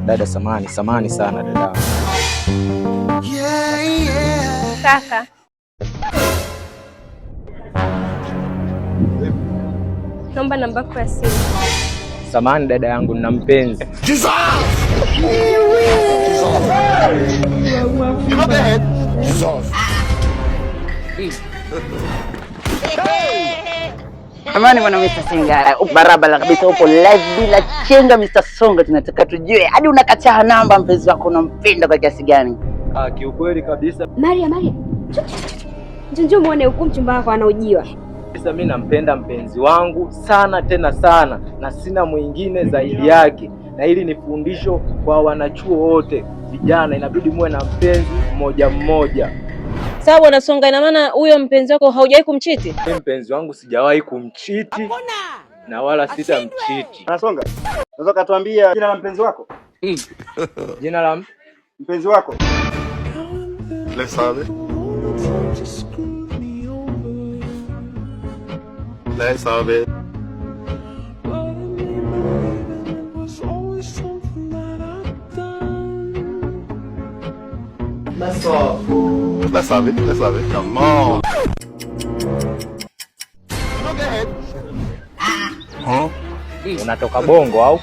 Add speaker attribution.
Speaker 1: Dada, samahani, samahani sana dada.
Speaker 2: Kaka, naomba namba yako ya simu.
Speaker 1: Samahani dada yangu, nina mpenzi.
Speaker 3: Jesus! You know the head? Jesus.
Speaker 4: Amani bwana Mr. Singara, upo barabara kabisa, upo live bila chenga. Mr. Songa, tunataka tujue hadi unakataa namba, mpenzi wako unampenda kwa kiasi gani?
Speaker 1: Ah, kiukweli kabisa.
Speaker 5: Maria, Maria, njoo njoo muone huku mchumba wako anaojiwa.
Speaker 1: Sasa mimi nampenda mpenzi wangu sana tena sana, na sina mwingine zaidi yake, na hili ni fundisho kwa wanachuo wote vijana, inabidi muwe na mpenzi mmoja mmoja.
Speaker 6: Sawa bwana Songa, ina maana huyo mpenzi wako haujawahi kumchiti?
Speaker 1: Mimi mpenzi wangu sijawahi kumchiti na wala sitamchiti.
Speaker 7: Anasonga, unaweza ukatuambia jina la mpenzi wako?
Speaker 1: Jina la
Speaker 7: Mpenzi wako?
Speaker 3: Let's have it. Let's have it. Let's have it. Let's have it. Come on. You don't get head. Huh?
Speaker 1: Unatoka Bongo au?